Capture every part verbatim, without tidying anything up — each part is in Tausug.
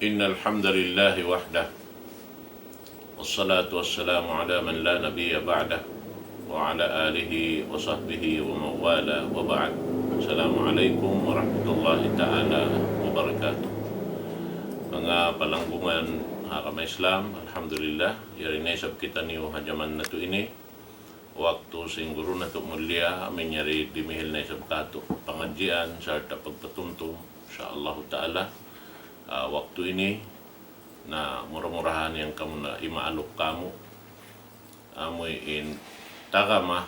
إن الحمد لله وحده، والصلاة والسلام على من لا نبي بعده، وعلى آله وصحبه ومن والاه، وبعد. السلام عليكم ورحمة الله تعالى وبركاته. Manga palanggungan ha agama Islam, alhamdulillah, yari na isab kitaniyu ha jaman natu' ini. Waktu sin guru natu' mulia, amu in yari dimihil na isab kātu' pangadjian sarta' pagpatumtum, insya Allahu ta'ala. Ah, waktu ini, na mura-murahan yan kamu na imaaluk kamu. Amu in tagama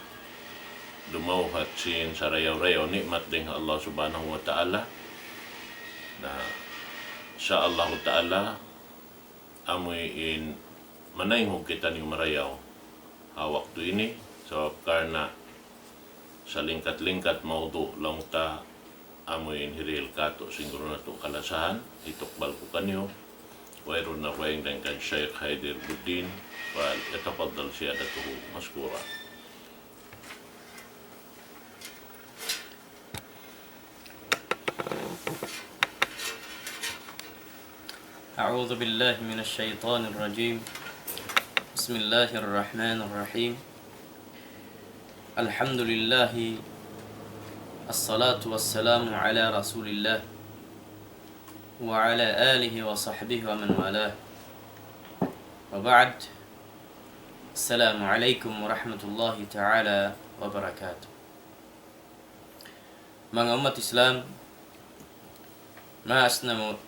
dumawhat sin sarayaw-rayaw ni'mat dayn ha Allah Subhanahu wa Ta'ala. Na, insya Allahu ta'ala, amu in manaynghug kitaniyu marayaw ha waktu ini, sabab karna' salingkat-lingkat mawdu' laung ta amu in hirihil kātu' sin guru natu' kalasahan, hitukbal ku kaniyu, wayruun na wayng dayn kan Shaykh Haider Buddin, فليتفضل سيادته مشكورا. أعوذ بالله من الشيطان الرجيم. بسم الله الرحمن الرحيم. الحمد لله، الصلاة والسلام على رسول الله وعلى آله وصحبه ومن والاه. وبعد. السلام عليكم ورحمة الله تعالى وبركاته. Manga ummat Islam, maas namu'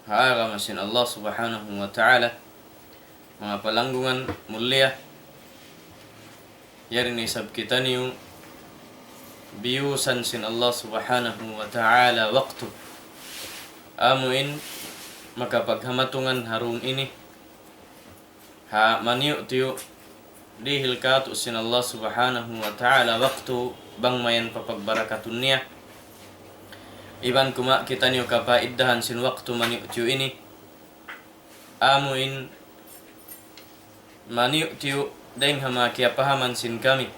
ha agama sin Allah Subhanahu wa Ta'ala, manga palanggungan mulia, yari na isab kitaniyu biyusan sin Allah Subhanahu wa Ta'ala waktu. Amu in makapaghamatungan ha dum ini, ha maniyu'-tiyu' dihil kātu' sin Allah Subhanahu wa Ta'ala waktu bang mayan papagbarakatun niya. Iban kuma' kitaniyu kapaiddahan sin waktu maniyu'-tiyu' ini. Amu in maniyu'-tiyu' dayng ha manga kiyapahaman sin kami.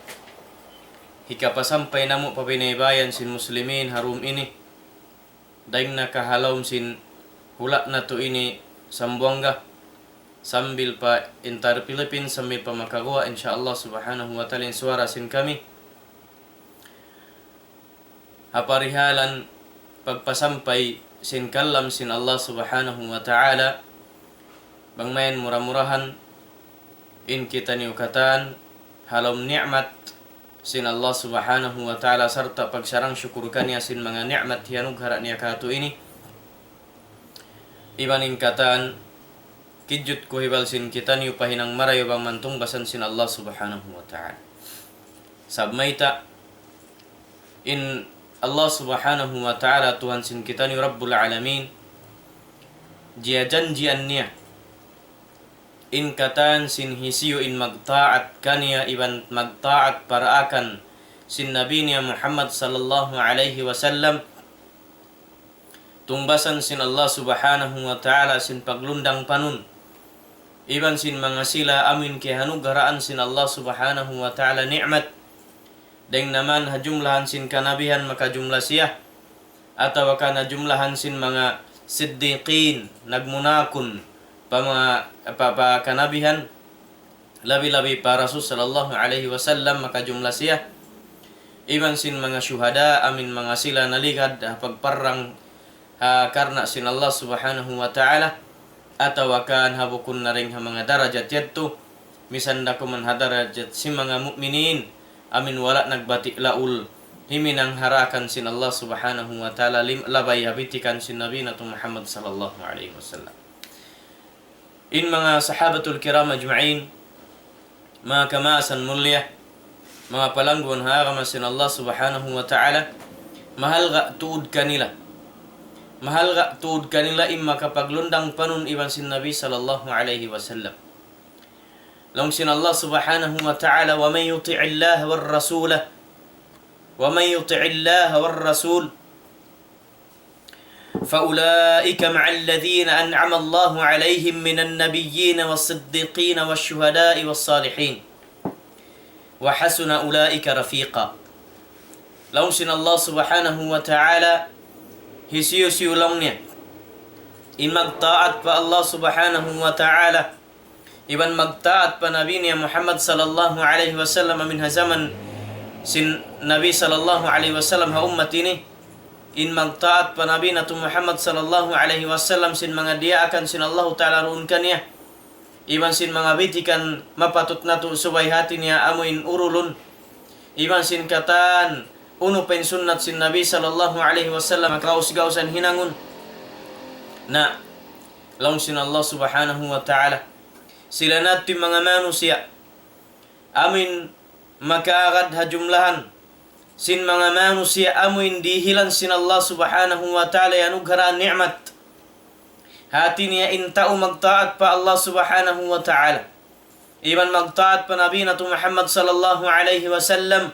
Hikapasampay namu' pa binaybayan sin muslimin ha dum ini. Dayng na ka ha lawm sin hula' natu' ini Sambuwangga, sambil pa entire Philippines, sambil pa makaguwa', insya Allah Subhanahu wa Ta'ala, in suwara sin kami. Ha parihalan pagpasampay sin kalam sin Allah Subhanahu wa Ta'ala, bang mayan mura-murahan in kitaniyu katan ha lawm ni'mat sin Allah Subhanahu wa Ta'ala sarta' pagsarang-sukul kaniya sin manga ni'mat hiyanughara' niya kātu' ini. Iban in katan, kijut ku hibal sin kitaniyu pa hinang marayaw bang man tungbasan sin Allah Subhanahu wa Ta'ala. Sabab mayta', in Allah Subhanahu wa Ta'ala Tuhan sin kitaniyu Rabbul Alamin, jiyajanjian niya in katan sin hisiyu in magtaat kaniya iban magtaat pa daakan sin Nabi niya Muhammad sallallahu alayhi wasallam, tungbasan sin Allah Subhanahu wa Ta'ala sin paglundang panun, iban sin manga sila amu in kiyahanugaraan sin Allah Subhanahu wa Ta'ala ni'mat, dayng na man ha jumlahan sin kanabihan makajumla siya, atawa ka na jumlahan sin manga siddiqin, nagmunakun pa manga, pa, pa kanabihan, labi-labi pa Rasul sallallahu alayhi wasallam makajumla siya. Iban sin manga shuhada, amu in manga sila naligad ha pagparrang ha karna' sin Allah Subhanahu wa Ta'ala, atawa kan ha bukun na dayng ha manga darajat yadtu, misan da kuman ha darajat sin manga mu'minin, amu in wala' nagbati' laul, himinang ha daakan sin Allah Subhanahu wa Ta'ala lim-, labay ha bitikan sin Nabi natu' Muhammad sallallahu alayhi wasallam. In manga sahabatul kiram ajma'in, manga kamaasan mulia, manga palangguan ha agama sin Allah Subhanahu wa Ta'ala, mahalga' tuud kanila. Mahalga' tuud kanila in makapaglundang panun iban sin Nabi sallallahu alayhi wasallam. Laung sin Allah Subhanahu wa Ta'ala, ومن يطع الله والرسول، ومن يطع الله والرسول، فأولئك مع الذين أنعم الله عليهم من النبيين والصديقين والشهداء والصالحين وحسن أولئك رفيقا. Laung sin Allah Subhanahu wa Ta'ala, hisiyu-siyu laung niya in magtaat pa Allah Subhanahu wa Ta'ala, iban magtaat pa Nabi niya Muhammad sallallahu alayhi wasallam amin ha jaman sin Nabi sallallahu alayhi wasallam ha ummat ini, in magtaat pa Nabi natu' Muhammad sallallahu alayhi wasallam sin manga diyaakan sin Allahu Ta'ala duun kaniya, iban sin manga bitikan mapatut natu' subay hati niya amuin urulun, iban sin katan unu pa in sunnat sin Nabi sallallahu alayhi wasallam gaus-gausan hinangun. Na, laung sin Allah Subhanahu wa Ta'ala, sila natu' in manga manusiya' amuin makaagad ha jumlahan sin manga manusiya' amuin dihilan sin Allah Subhanahu wa Ta'ala iyanugharaan ni'mat. Hati niya in tau magtaat pa Allah Subhanahu wa Ta'ala, iban magtaat pa Nabi natu' Muhammad sallallahu alayhi wasallam,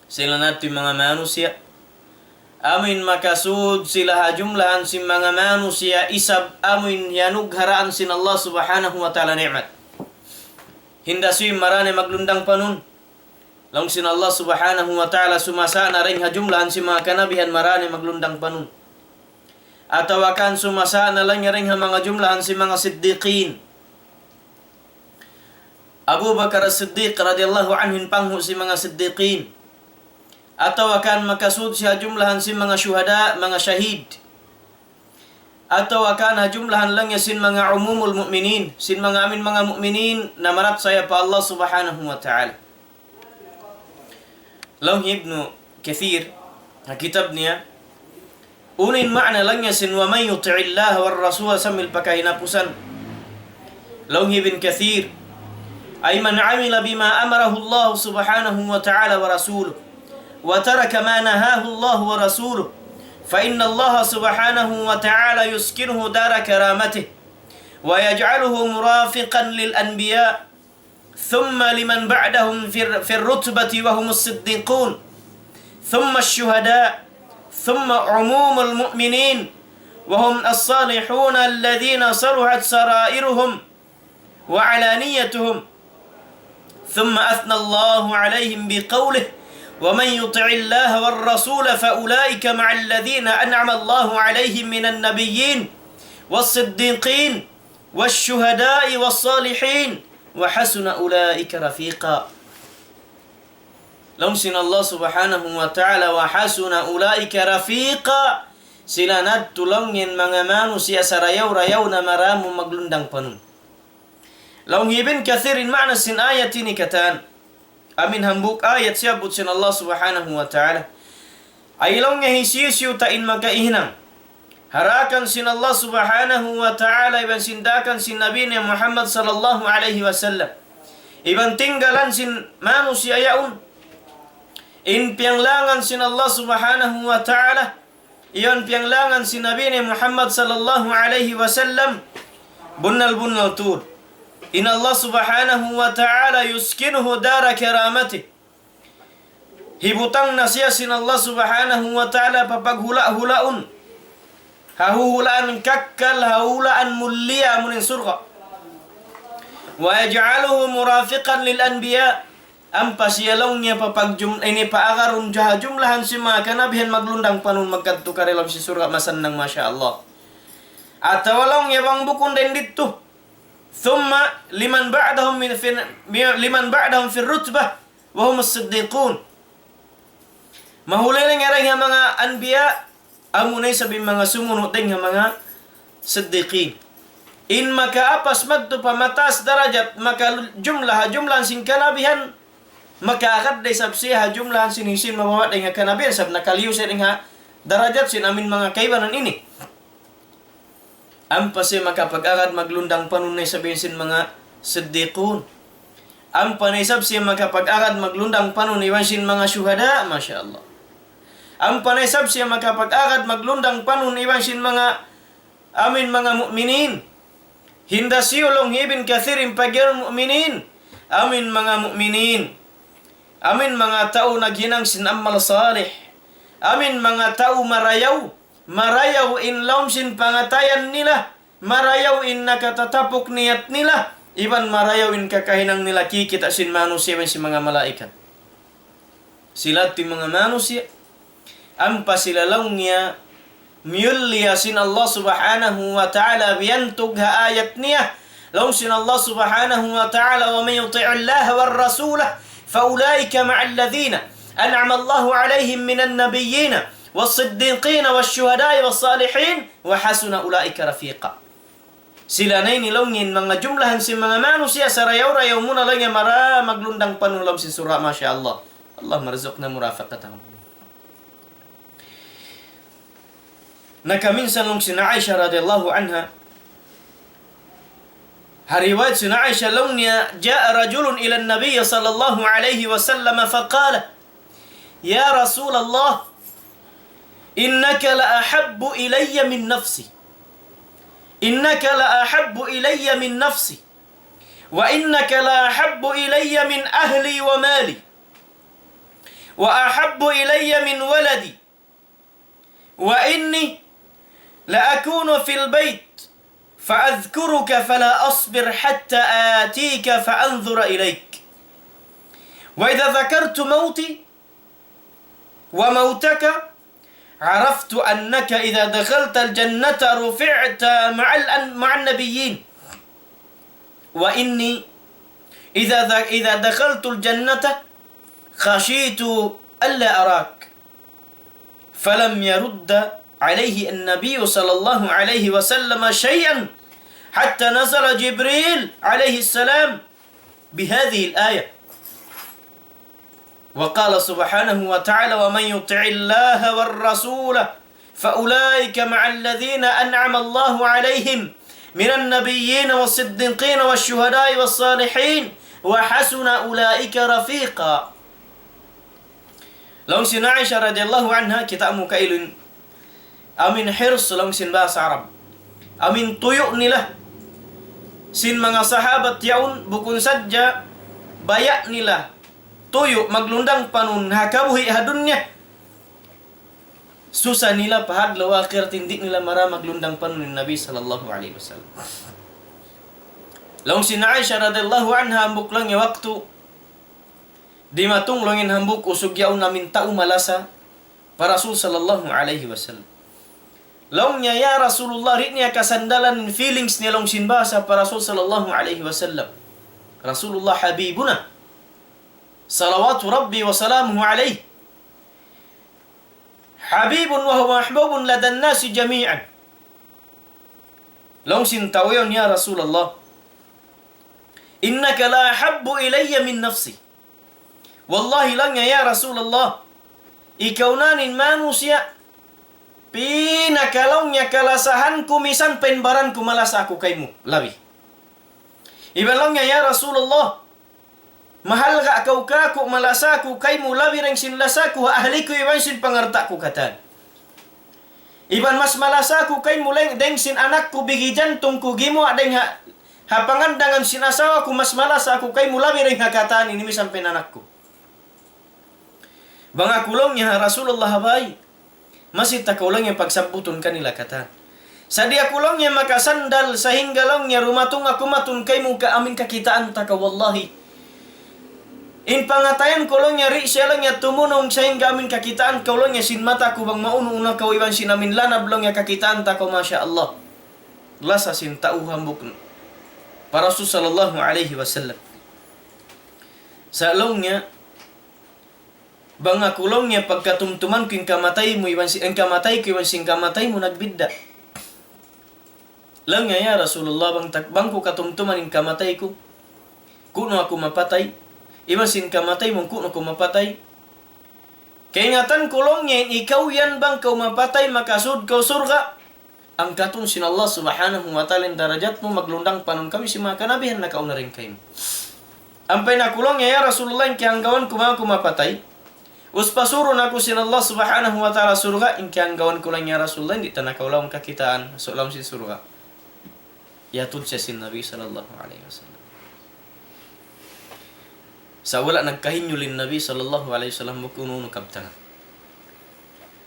sila natu' in manga manusiya' amuin makasud sila ha jumlahan sin manga manusiya' isab amuin iyanugharaan sin Allah Subhanahu wa Ta'ala ni'mat. Hinda siyu in marani maglundang panun. Laung sin Allah Subhanahu wa Ta'ala, sumasa' na dayn ha jumlahan sin manga kanabihan marani maglundang panun. Atawa kan sumasa' na laung niya dayn ha manga jumlahan sin manga siddiqin. Abu Bakar As-Siddiq radiyallahu anhu in panghu' sin manga siddiqin. Atawa kan makasud siya ha jumlahan sin manga shuhada, manga shahid. Atawa kan ha jumlahan laung niya sin manga umumul mu'minin, sin manga amuin manga mu'minin na marachaya pa Allah Subhanahu wa Ta'ala. Laung hi Ibnu Kathir, ha kitab niya, unu in ma'na laung niya sin ومن يطع الله والرسول sambil pa kahinapusan. Laung hi Ibn Kathir, أي من عمل بما أمره الله سبحانه وتعالى ورسوله وترك ما نهاه الله ورسوله، فإن الله سبحانه وتعالى يسكنه دار كرامته ويجعله مرافقا للأنبياء ثم لمن بعدهم في الر-، في الرتبة وهم الصديقون، ثم الشهداء، ثم عموم المؤمنين، وهم الصالحون الذين صلحت سرائرهم وعلانيتهم، ثم أثنى الله عليهم بقوله: ومن يطع الله والرسول فأولئك مع الذين أنعم الله عليهم من النبيين والصديقين والشهداء والصالحين وحسن أولئك رفيقا. Laung sin Allah Subhanahu wa Ta'ala, وحسن أولئك رفيقا. Sila na tuud laung niya in manga manusiya' sarayaw-rayaw na marayaw maglundang panun. Laung hi Ibn Kathir in ma'na sin ayat ini katan. Amuin hambuuk ayat siyabbut sin Allah Subhanahu wa Ta'ala. Ay laung niya hisiyu-siyu ta in makaihinang ha daakan sin Allah Subhanahu wa Ta'ala iban sin daakan sin Nabi niya Muhammad sallallahu alayhi wasallam. Iban tinggalan sin manusiya' yaun in piyanglangan sin Allah Subhanahu wa Ta'ala, iban piyanglangan sin Nabi niya Muhammad sallallahu alayhi wasallam, bunnal-bunnal tuud in Allah Subhanahu wa Ta'ala يسكنه دار كرامته. Hibutang na siya sin Allah Subhanahu wa Ta'ala pa paghula'-hulaun ha huhulaan kakkal, ha hulaan mulia amuin surga'. ويجعله مرافقا للأنبياء. Ampa siya laung niya pa pagjum-, ini paagarun ha jumlahan sin manga kanabihan maglundang panun magkadtu karna' sin surga' masannang, masha Allah. Atawa laung niya bang bukun dayn didtu. ثم لمن بعدهم من، في، لمن بعدهم في الرتبة وهم الصديقون. Mahuli na niya dayn ha manga anbiya, amuna isab in manga sumunu' dayn ha manga siddiqin. In makaapas madtu pa mataas darajat, makajumlahan ha jumlahan sin kanabihan, makaagad da isab siya ha jumlahan sin hisiyu in mababa' dayn ha kanabihan, sabab nakaliyu siya dayn ha darajat sin amuin manga kaibanan ini. Ampa siya makapag-agad maglundang panun na isab iban sin manga siddiqun. Ampa na isab siya makapag-agad maglundang panun iban sin manga shuhada, masha Allah. Ampa na isab siya makapag-agad maglundang panun iban sin manga amuin manga mu'minin. Hinda siyu laung hi Ibn Kathir in pagiyanun mu'minin. Amuin manga mu'minin. Amuin manga tau naghinang sin amal salih. Amuin manga tau marayaw. Marayaw in lawm sin pangatayan nila, marayaw in nakatatapuk niyat nila, iban marayaw in kakahinang nila kikita' sin manusiya' iban sin manga malaikat. Sila tuud in manga manusiya', ampa sila laung niya Miyulliya sin Allah Subhanahu wa Ta'ala biyantug ha ayat niya. Laung sin Allah Subhanahu wa Ta'ala, ومن يطع الله والرسول فأولئك مع الذين أنعم الله عليهم من النبيين والصديقين والشهداء والصالحين وحسن أولئك رفيقا. Sila na ini laung niya in manga jumlahan sin manga manusiya' sarayaw-rayaw muna laung niya mara maglundang panun ha lawm sin surga', masha Allah. اللهم ارزقنا مرافقتهم. Nakaminsan laung sin Aisha radiyallahu anha, ha riwayat sin Aisha laung niya, جاء رجل إلى النبي صلى الله عليه وسلم فقال: يا رسول الله، إنك لأحب إلي من نفسي، إنك لأحب إلي من نفسي، وإنك لأحب إلي من أهلي ومالي، وأحب إلي من ولدي، وإني لأكون في البيت فأذكرك فلا أصبر حتى آتيك فأنظر إليك، وإذا ذكرت موتي وموتك عرفت أنك إذا دخلت الجنة رفعت مع الأن-، مع النبيين، وإني إذا ذ-، إذا دخلت الجنة خشيت ألا أراك. فلم يرد عليه النبي صلى الله عليه وسلم شيئا حتى نزل جبريل عليه السلام بهذه الآية. وقال سبحانه وتعالى: ومن يطع الله والرسول فأولئك مع الذين أنعم الله عليهم من النبيين والصديقين والشهداء والصالحين وحسن أولئك رفيقا. Laung sin Aisha radiyallahu anha, kita' mu kailun, amin hirs laung sin bahasa Arab. Amin tuyu' nila sin manga sahabat yaun, bukun sadja baya' nila tuyu' maglundang panun ha kabuhi' ha dunya. Susa nila pa adlaw akhirat, di' nila mara maglundang panun in Nabi sallallahu alayhi wasallam. Laung sin Aisha radiyallahu anha, hambuuk laung niya waktu dimatung laung niya in hambuuk usug yaun amin tau malasa pa Rasul sallallahu alayhi wasallam. Laung niya, "Ya Rasulullah," di' niya kasandalan feelings niya laung sin bahasa pa Rasul sallallahu alayhi wasallam. Rasulullah habibuna, salawatu Rabbi wa salamuhu alayh. حبيب وهو محبوب لدى الناس جميعا. Laung sin tau yaun, "Ya Rasulullah, إنك لأحب إلي من نفسي." Wallahi laung niya, "Ya Rasulullah, ikaw na in manusiya' pinaka laung niya kalasahan ku, misan pa in baran ku malasa aku kaymu labi. Iban laung niya, ya Rasulullah, mahalga' kaw kāku', malasa aku kaymu labi dayn sin lasa ku ha ahli ku iban sin pangalta' ku katan. Iban mas malasa aku kaymu laung dayn sin anak ku, bigi jantung ku gimuwa' dayn ha, ha pangandangan sin asawa ku, mas malasa aku kaymu labi dayn ha katan ini misan pa in anak ku." Bang aku laung niya ha Rasulullah ha bay, masi ta kaw laung niya pagsabbutun kanila katan. Sa' di' aku laung niya makasandal sahingga laung niya dumatung aku matun kaymu ka amin kakitaan ta kaw, wallahi. In pangatayan ku laung niya di' siya laung niya tumunung sahingga amin kakitaan kaw laung niya sin mata ku bang maunu-unu na kaw iban sin amin lanab laung niya kakitaan ta kaw, masha Allah. Lasa sin tau hambuuk pa Rasul sallallahu alayhi wasallam. Sa' laung niya, bang aku laung niya pagkatumtuman ku in kamatay mu iban si-, in kamatay ku iban sin kamatay mu nagbidda'. Laung niya, "Ya Rasulullah, bang tak-, bang ku katumtuman in kamatay ku, ku'nu aku mapatay, iban sin kamatay mu, ku'nu aku mapatay. Kaingatan ku laung niya in ikaw yan bang kaw mapatay, makasud kaw surga', angkatun sin Allah Subhanahu wa Ta'ala in darajat mu, maglundang panun kami sin manga kanabihan nakauna dayn kaymu. Ampa in aku laung niya, ya Rasulullah, in kiyahanggawan ku bang aku mapatay, ubus pasurun aku sin Allah Subhanahu wa Ta'ala surga', in kiyahanggawan ku laung niya, ya Rasulullah, di' ta na kaw laung kakitaan, so laung sin surga'." Iyatud siya sin Nabi sallallahu alayhi wasallam. Sa' wala' nagkahinyu' in Nabi sallallahu alayhi wasallam bukun unu-unu kabtangan.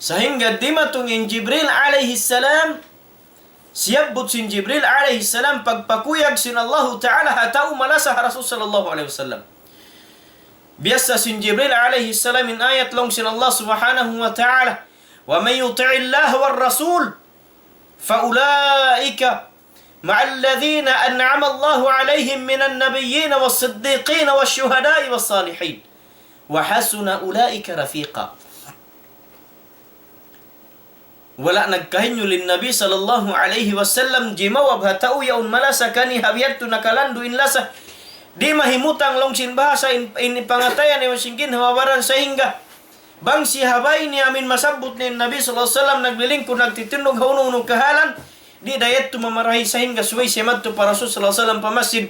Sahingga dimatung in Jibril alayhi salam, siyabbut sin Jibril alayhi salam, pagpakuyag sin Allahu Ta'ala ha tau malasa ha Rasul sallallahu alayhi wasallam. Biyassa sin Jibril alayhi salam in ayat laung sin Allah Subhanahu wa Ta'ala, ومن يطع الله والرسول فأولئك مع الذين أنعم الله عليهم من النبيين والصديقين والشهداء والصالحين وحسن أولئك رفيقا. Wala' nagkahinyu' in Nabi sallallahu alayhi wasallam jimawab ha tau yaun malasa kaniya ha biya' yadtu nakalandu' in lasa. Di' mahimutang laung sin bahasa in, in pangatayan iban sin ginhawa-baran sahingga bang siya ha bay niya amin masabbut niya in Nabi sallallahu alayhi wasallam naglilingkud nagtitindug ha unu-unu kahalan. Di' da yadtu mamarahi sahingga subay siya madtu pa Rasul sallallahu alayhi wasallam pa masjid.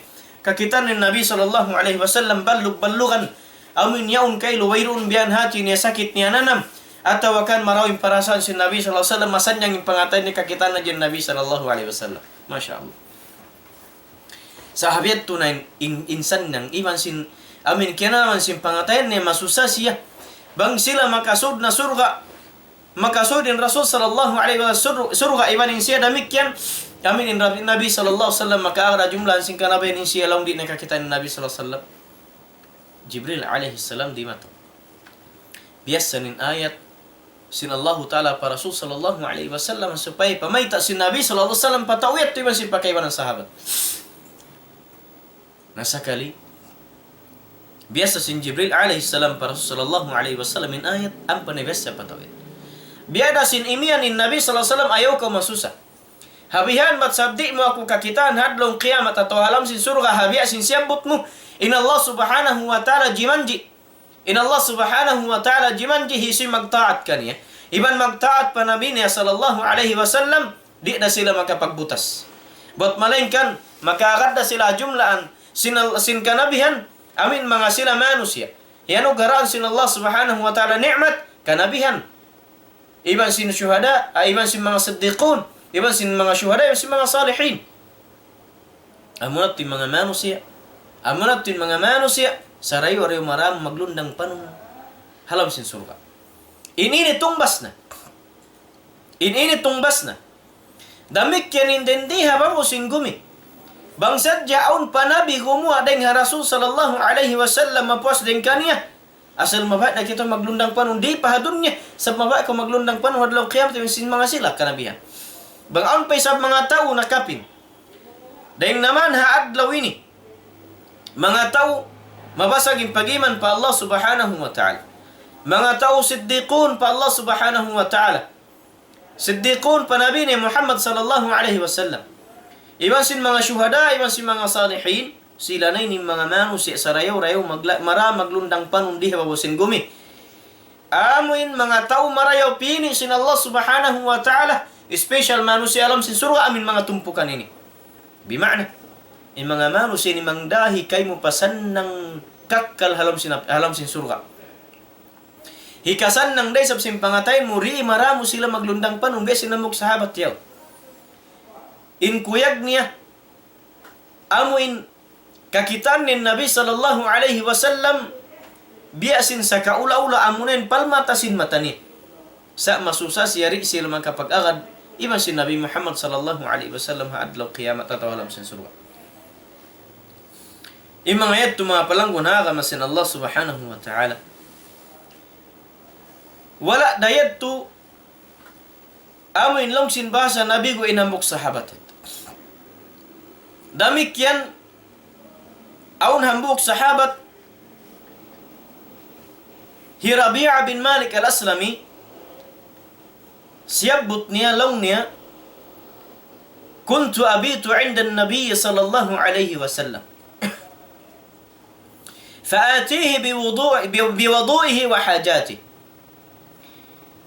Kakitaan niya in Nabi sallallahu alayhi wasallam ballug-ballugan. Amu in yaun kailu wayruun biya' hati niya sakit niya nanam. Atawa kan marayaw in parasaan sin Nabi sallallahu alayhi wasallam, masannyang in pangatayan niya kakitaan na in Nabi sallallahu alayhi wasallam. Masha Allah. Sa' ha biya' yadtu na in, in, in sannyang iban sin, amu in kiyanaman sin pangatayan niya masusa siya. Bang sila makasud na surga', makasud in Rasul sallallahu alayhi wasallam sur-, surga' iban in siya damikkiyan, amu in Nabi, Nabi sallallahu alayhi wasallam makaagad jumlahan sin kanabihan in siya laung di' na kakitaan in Nabi sallallahu alayhi wasallam. Jibril alayhi salam dimatung. Biyassa in ayat sin Allahu Ta'ala pa Rasul sallallahu alayhi wasallam supaya pamayta' sin Nabi sallallahu alayhi wasallam pa tau yadtu iban sin pa kaibanan sahabat. Na sakali, biyassa sin Jibril alayhi salam pa Rasul sallallahu alayhi wasallam in ayat, ampa na biyassa pa tau yadtu. Biya' da sin imiyan in Nabi sallallahu alayhi wasallam ayaw kaw masusa. Ha bihan bat sabdi' mu aku kakitaan ha adlaw kiyamat atawa ha lawm sin surga' ha biya' sin siyabbut mu. In Allah subhanahu wa ta'ala jimanji'. In Allah subhanahu wa ta'ala jimanji' hisiyu in magtaat kaniya. Iban magtaat pa Nabi niya sallallahu alayhi wasallam, di' da sila makapagbutas. Bat malaingkan, makaagad da sila jumlahan sin, sin kanabihan, amu in manga sila manusiya'. Iyanugarahan sin Allah subhanahu wa ta'ala ni'mat, kanabihan. Iban sin shuhada, ah, iban sin manga siddiqun, iban sin manga shuhada, iban sin manga salihin. Amuna tuud in manga manusiya'. Amuna tuud in manga manusiya', sarayaw-rayaw marayaw maglundang panun ha lawm sin surga'. In ini tungbas na. In ini tungbas na. Damikkiyan in dindi ha babaw sin gumi. Bang sadja awn pa nabi gumuwa' dayn ha Rasul sallallahu alayhi wasallam mapuas dayn kaniya. Asal mabaya' na kita maglundang panun, di' pa ha dunya, sabab mabaya' kaw maglundang panun ha adlaw kiyamat, iban sin manga sila kanabihan. Bang awn pa isab manga tau nakapin. Dayn naman ha adlaw ini, manga tau mabasag in pag-iman pa Allah subhanahu wa ta'ala. Manga tau siddiqun pa Allah subhanahu wa ta'ala. Siddiqun pa Nabi niya Muhammad sallallahu alayhi wasallam. Iban sin manga shuhada, iban sin manga salihin, sila na ini manga manusiya' sarayaw-rayaw magla-, marayaw maglundang panun di ha babaw sin gumi. Amu in manga tau marayaw pini' sin Allah subhanahu wa ta'ala, special manusiya' ha lawm sin surga' amu in manga tumpukan ini. Bima'na, in manga manusiya' ini mangdahi kaymu pa sannang kakkal ha lawm sin ap-, ha lawm sin surga'. Hikasannang da isab sin pangatayan mu, di' marayaw mu sila maglundang panun, biya' sin hambuuk sahabat yaun. In kuyag niya, amu in kakitaan niya in Nabi sallallahu alayhi wasallam, biya' sin sakaula-ula amuna in palmata sin mata niya. Sa' masusa siya di' sila makapag-agad, iban sin Nabi Muhammad sallallahu alayhi wasallam ha adlaw kiyamat atawa ha lawm sin surga'. In manga yadtu manga palanggun ha agama sin Allah subhanahu wa ta'ala. Wala' da yadtu amu in laung sin bahasa Nabi ku in hambuuk sahabat. Damikkiyan awn hambuuk sahabat hi Rabi'a bin Malik al-Aslami, siyabbut niya laung niya, كنت أبيت عند النبي صلى الله عليه وسلم فآتيه بوضوء-، ب-، بوضوئه وحاجاته.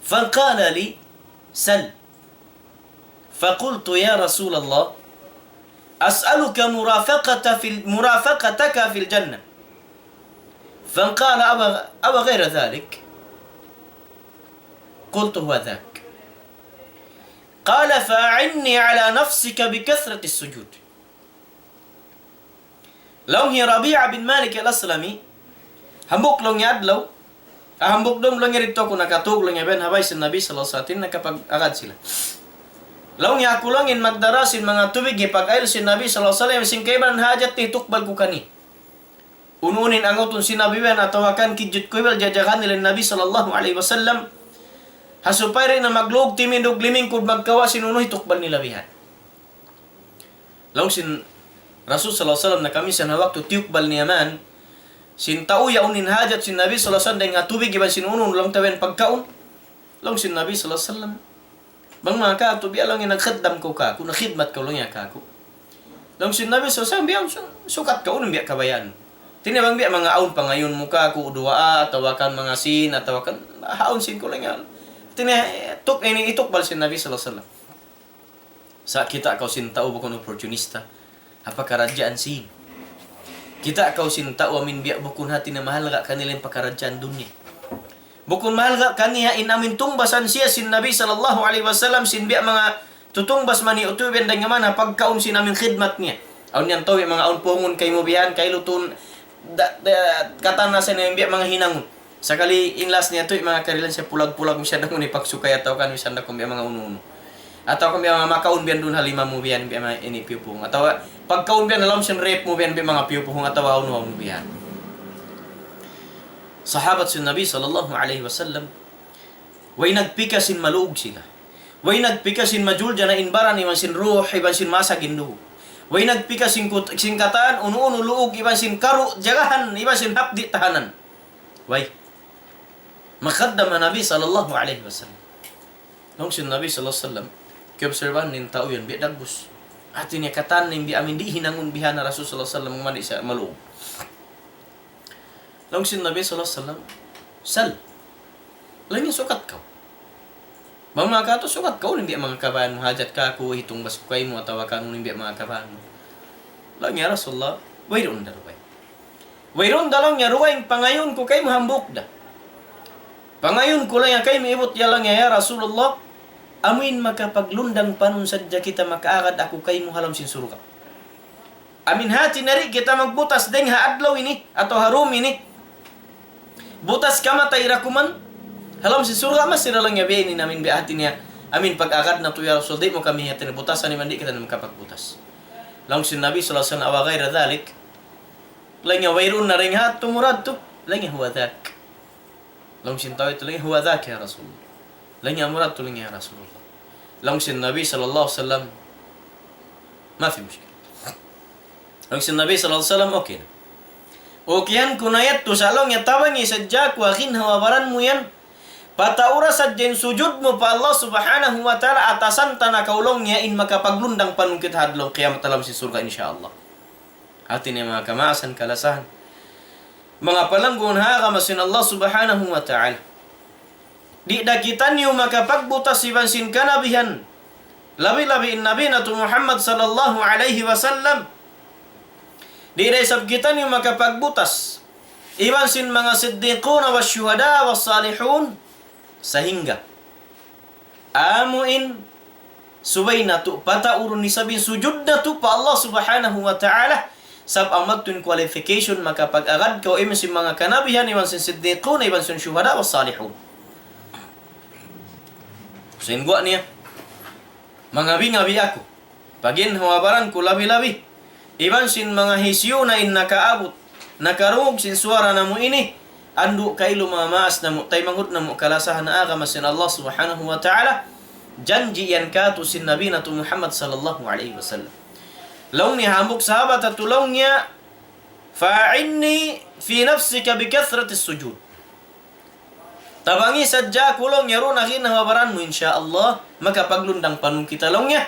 فقال لي: سل. فقلت: يا رسول الله، أسألك مرافقة في ال-، مرافقتك في الجنة. فقال: أو، أو غير ذلك؟ قلت: هو ذاك. قال: فأعني على نفسك بكثرة السجود. Laung hi Rabi'a bin Malik al-Aslami, hambuuk laung niya adlaw, ah, hambuuk dum laung niya didtu aku nakatug laung niya biya' ha bay sin Nabi sallallahu alayhi wasallam, nakapag-agad sila. Laung niya aku laung in magdara sin manga tubig, hipag-ayil sin Nabi sallallahu alayhi wasallam, sin kaibanan hajat niya hitukbal ku kaniya. Unu-unu in angutun sin Nabi biya' yan atawa kan kijut ku biya' yan jajagahan nila in Nabi sallallahu alayhi wasallam. Supaya di' na maglug timindug limingkud magkawa' sin unu, hitukbal nila bihan. Laung sin Rasul sallallahu alayhi wasallam, na kaminsan ha waktu tiyukbal niya man, sin tau yaun in hajat sin Nabi sallallahu alayhi wasallam dayn ha tubig iban sin unu-unu laung ta biya' yan pagkaun. Laung sin Nabi sallallahu alayhi wasallam, "Bang manga katu', biya' laung yan nagkhiddam kaw kāku', nagkhidmat kaw laung yan kāku'." Laung sin Nabi sallallahu alayhi wasallam, "Biya' su-, sukat kaw, unu in biya' kabayaan?" Hāti niya bang biya' manga awn pangayuun mu kāku', duwaa, atawa kan manga sīn, atawa kan awn sīn ku laung yan. Hāti niya, eh, tuk-, ini itukbal sin Nabi sallallahu alayhi wasallam. Sa' kita' kaw sin tau bukun opportunista ha pakaradjaan sīn. Kita' kaw sin tau amin biya' bukun hāti niya mahalga' kanila in pakaradjaan dunya. Bukun mahalga' kaniya in amin tungbasan siya sin Nabi sallallahu alayhi wasallam sin biya' manga tutungbas maniyu'-tiyu' biya' yan dayn ha manga pagkaun sin amin khidmat niya. Awn yan tau biya' manga awn puhungun kaymu biya' yan, kay lutun da, da, katan na sa' niya biya' manga hinangun. Sakali in last niya tu, manga karilan siya pulag-pulag misan da kunu' ipagsukay atawa kan misan da kunu' biya' manga unu-unu. Atawa kan biya' manga makaun biya' yan duun ha lima mu biya' yan, biya' manga ini piyupuhung. Atawa pagkaun biya' yan ha lawm sin ref mu biya' yan, biya' manga piyupuhung atawa unu-unu biya' yan. Sahabat sin Nabi sallallahu alayhi wasallam, way nagpikas in maluug sila. Way nagpikas in majulja na in baran iban sin ruh, iban sin masa in dugu'. Way nagpikas in kut-, sin katan, unu-unu luug, iban sin karu' jagahan, iban sin hapdi' tahanan. Way. Makadam ha Nabi sallallahu alayhi wasallam. Laung sin Nabi sallallahu alayhi wasallam, kiyobserbahan niya in tau yan, biya' dagbus. Hāti niya katan niya biya' amin di' hinangun bihan na Rasul sallallahu alayhi wasallam, mandi sa maluug. Laung sin Nabi sallallahu alayhi wasallam, "Sal." Laung niya, "Sukat kaw. Bang manga katu', sukat kaw, unu in biya' manga kabayaan mu, hajat kāku', hitungbas ku kaymu, atawa kan unu in biya' manga kabayaan mu." Laung niya, "Ya Rasulullah, wayruun da dugaing. Wayruun da," laung niya, "dugaing pangayuun ku kaymu hambuuk da. Pangayuun ku," laung niya, "kaymu ibut ya," laung niya, "ya Rasulullah, amuin makapaglundang panun sadja kita makaagad aku kaymu ha lawm sin surga'. Amin hāti niya di' kita magbutas dayn ha adlaw ini, atawa ha dum ini. Butas kamatay ra kuman, ha lawm sin surga', masi ra laung niya biya' ini in amin biya' hāti niya. Amin pag-agad natu', ya Rasul, di' mu kami hāti niya butasan iban di' kita na makapagbutas." Laung sin Nabi sallallahu alayhi wasallam, "أو غير ذلك؟" Laung niya, "Wayruun na dayn ha yadtu mura yadtu?" Laung niya, "هو ذاك." Laung sin tau yadtu laung niya, "هو ذاك يا رسول الله." Laung niya, "Mura yadtu laung niya, ya Rasulullah." Laung sin Nabi sallallahu alayhi wasallam, "ما في مشكلة." Laung sin Nabi sallallahu alayhi wasallam, "Okay na. Okeyhan ku na yadtu sa," laung niya, "tabangi sadja aku ha ginhawa-baran mu yan. Pataura sadja in sujud mu pa Allah subhanahu wa ta'ala, atasan ta na kaw," laung niya, "in makapaglundang panun kita ha adlaw kiyamat ha lawm sin surga', insya Allah." Hāti niya manga kamaasan kalasahan, manga palangguun ha agama sin Allah subhanahu wa ta'ala. Di' da kitaniyu makapagbutas iban sin kanabihan. Labi-labi in Nabi natu' Muhammad sallallahu alayhi wasallam. Di' da isab kitaniyu makapagbutas iban sin manga siddiquna wa shuhada wa salihun. Sahingga amu in subay natu' pataurun isab in sujud natu' pa Allah subhanahu wa ta'ala. Sabab amu yadtu in qualification makapag-agad kaw iban sin manga kanabihan, iban sin siddiqun, iban sin shuhada wa salihun. Sin guwa' niya, mangabi-ngabi aku pa ginhawa-baran ku labi-labi iban sin manga hisiyu na in nakaabut, nakarungug sin suwara namu' ini, andu' kailu manga maas namu', taymanghud namu' kalasahan ha agama sin Allah subhanahu wa ta'ala, janji' yan kātu' sin Nabi natu' Muhammad sallallahu alayhi wasallam. Laung niya hambuuk sahabat yadtu laung niya, "فأعني في نفسك بكثرة السجود." Tabangi sadja aku laung niya duun ha ginhawa-baran mu, insya Allah, makapaglundang panun kita laung niya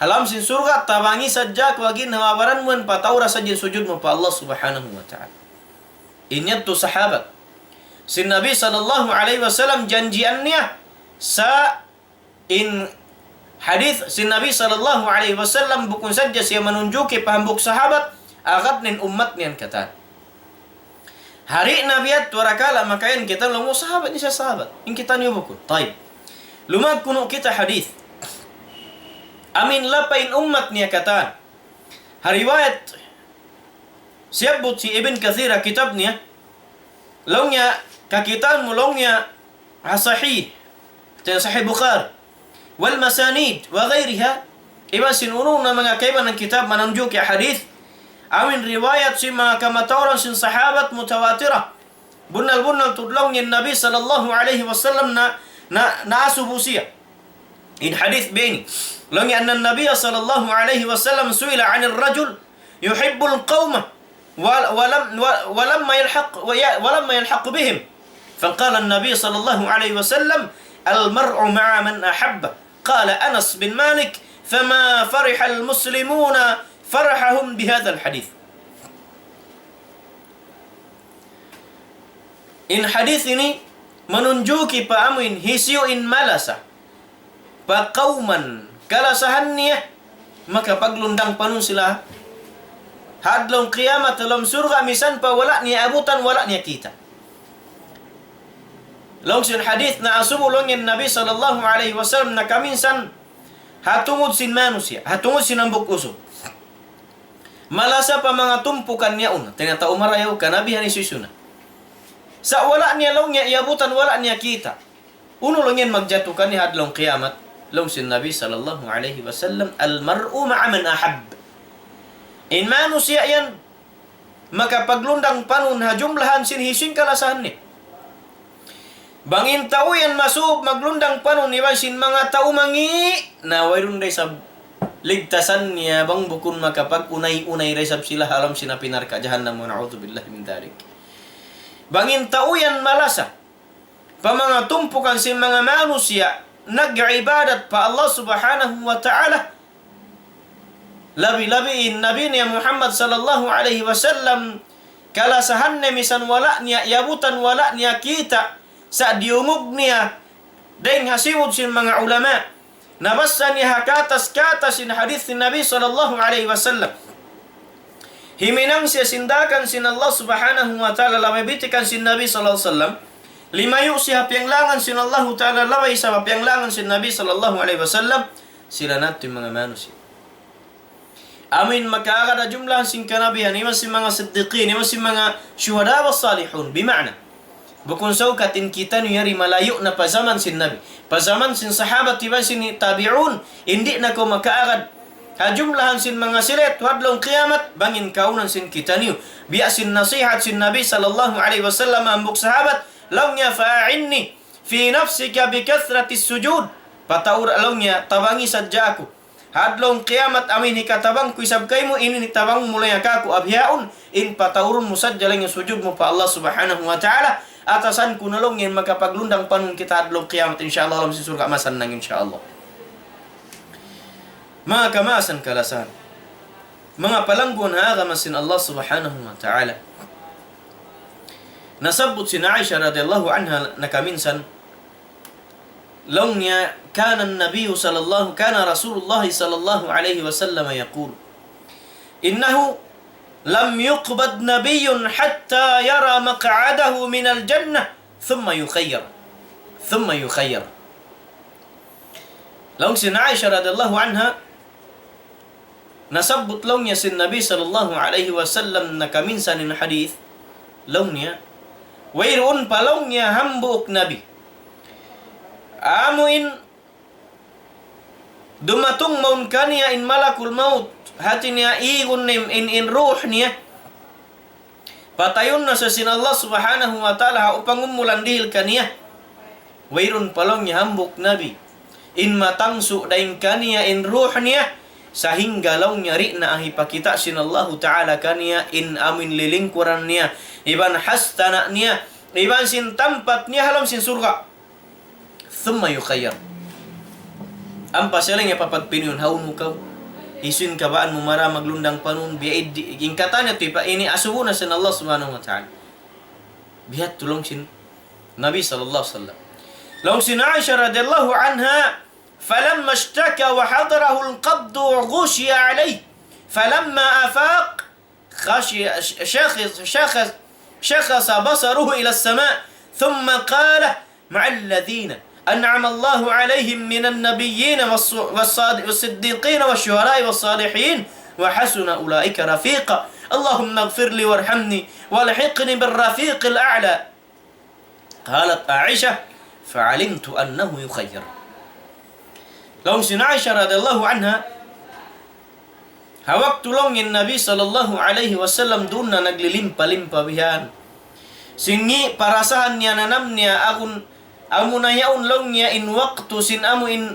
ha lawm sin surga', tabangi sadja aku ha ginhawa-baran mu, yan pataura sadja in sujud mu pa Allah subhanahu wa ta'ala. In yadtu sahabat sin Nabi sallallahu alayhi wasallam janjian niya sa in hadith sin Nabi sallallahu alayhi wasallam bukun sadja siya manunjuki pa hambuuk sahabat, agad na in ummat niya yan katan. Hari na biya' tu rakala' makayan kita laung mu sahabat, ini siya sahabat. In kitaniyu bukun. Tayyib. Lumag kunu' kita hadith. Amin lapay in ummat niya katan. Ha riwayat siyabbut hi Ibn Kathir ha kitab niya, laung niya, kakitaan mu laung niya, ha Sahih, ha Sahih Bukhari, والمسانيد وغيرها, iban sin unu-unu na manga kaibanan kitab manunjuki hadith, amin riwayat sin manga kamatauran sin sahabat mutawatira. Bunnal-bunnal tuud laung niya in Nabi sallallahu alayhi wasallam na na, naasubu siya. In hadith biya' ini. Laung niya أن النبي صلى الله عليه وسلم سئل عن الرجل يحب القوم ول-، ولم، و-، ولم يلحق، وي-، ولم يلحق بهم. فقال النبي صلى الله عليه وسلم: المرء مع من أحب. قال أنس بن مالك: فما فرح المسلمون فرحهم بهذا الحديث. In hadith ini manunjuki pa amuin hisiyu in malasa pa kawman kalasahan niya, makapaglundang panun sila ha adlaw qiyamat ha lawm surga', misan pa wala' niya abutan, wala' niya kita'. Laung sin hadith, naasubu laung in Nabi sallallahu alayhi wasallam nakaminsan ha tungud sin manusiya', ha tungud sin hambuuk usug. Malasa pa manga tumpukan niya yaun, hāti niya tau marayaw, kanabihan, hisiyu-siyu na. Sa' wala' niya laung niya iyabutan, wala' niya kita'. Unu laung yan magjatu kaniya ha adlaw qiyamat? Laung sin Nabi sallallahu alayhi wasallam, المرء مع من أحب. In manusiya' yan, makapaglundang panun ha jumlahan sin hisiyu in kalasahan niya. Bang in tau yan masuub maglundang panun iban sin manga tau mangi', na wayruun da isab ligtasan niya bang bukun makapag-unay-unay da isab sila ha lawm sin api narka' jahannam, wa na'udhu billahi min dhalik. Bang in tau yan malasa pa manga tumpukan sin manga manusiya' nag-ibadat pa Allah Subhanahu wa Ta'ala, labi-labi in Nabi niya Muhammad sallallahu alayhi wasallam, kalasahan niya misan wala' niya iyabutan, wala' niya kita', sa' diyungug niya dayng ha simud sin manga ulama. Nabassa niya ha katas-katas in hadith sin Nabi sallallahu alayhi wasallam. Himinang siya sin daakan sin Allah Subhanahu wa Ta'ala, labi bitikan sin Nabi sallallahu alayhi wasallam. Limayu' siya ha piyanglangan sin Allahu Ta'ala, labi isab ha piyanglangan sin Nabi sallallahu alayhi wasallam. Sila na yadtu in manga manusiya'. Amuin makaagad ha jumlahan sin kanabihan, iban sin manga siddiqin, iban sin manga shuhada wa salihun. Bima'na, bukun saukat in kitaniyu yari malayu' na pa jaman sin Nabi. Pa jaman sin sahabat iban sin tabi'un, di' na kaw makaagad ha jumlahan sin manga sila yadtu ha adlaw qiyamat, bang in kaunan sin kitaniyu. Biya' sin nasihat sin Nabi sallallahu alayhi wasallam ha hambuuk sahabat, laung niya, فأعني في نفسك بكثرة السجود. Pataur, laung niya, tabangi sadja aku. Ha adlaw qiyamat amuin hikatabang ku isab kaymu, in hitabang mu laung niya kāku' bihaun, in pataurun mu sadja laung niya sujud mu pa Allah Subhanahu wa Ta'ala, atasan ku na laung niya in makapaglundang panun kita ha adlaw qiyamat, insya Allah, ha lawm sin surga' masannang, insya Allah. Manga kamaasan kalasahan, manga palangguan ha agama sin Allah Subhanahu wa Ta'ala. Nasabbut sin Aisha radiyallahu anha nakaminsan, laung niya, كان النبي صلى الله، كان رسول الله صلى الله عليه وسلم يقول: إنه لم يقبض نبي حتى يرى مقعده من الجنة ثم يخير، ثم يخير. Laung sin Aisha radiyallahu anha, nasabbut laung niya sin Nabi sallallahu alayhi wasallam nakaminsan in hadith, laung niya, wayruun pa laung niya hambuuk nabi. Amuin dumatung mawn kaniya in malakul maut, hāti niya igun in, in, in ruh niya. Patayun na sa sin Allah Subhanahu wa Ta'ala ha upang umulan dihil kaniya. Wayruun pa laung niya hambuuk nabi in matangsu' dayn kaniya in ruh niya, sahingga laung niya di' na hipakita' sin Allahu Ta'ala kaniya in amuin lilingkuran niya, iban hastana' niya, iban sin tampat niya ha lawm sin surga'. ثم يخير. Ampa siya laung niya papagpinuyun, hawnu kaw? Hisiyu in kabaan mu mara maglundang panun, biya' di', in katan niya tu, ipa-, ini asubu na sin Allah Subhanahu wa Ta'ala. Biya' ha yadtu laung sin Nabi sallallahu alayhi wasallam. Laung sin Aisha radiyallahu anha, فلما اشتكى وحضره القبض وغشي عليه، فلما أفاق، خشي، شخص، شخص، شخص بصره إلى السماء، ثم قال: مع الذين أنعم الله عليهم من النبيين والص-، والصاد-، والصديقين والشهداء والصالحين، وحسن أولئك رفيقا. اللهم اغفر لي وارحمني وألحقني بالرفيق الأعلى. قالت عائشة: فعلمت أنه يخير. Laung sin Aisha radiyallahu anha, ha waktu laung in Nabi sallallahu alayhi wasallam duun na naglilimpa-limpa bihan, sin ngi' parasahan niya nanam niya agun Amuna yaun laung niya in waktu sin amu in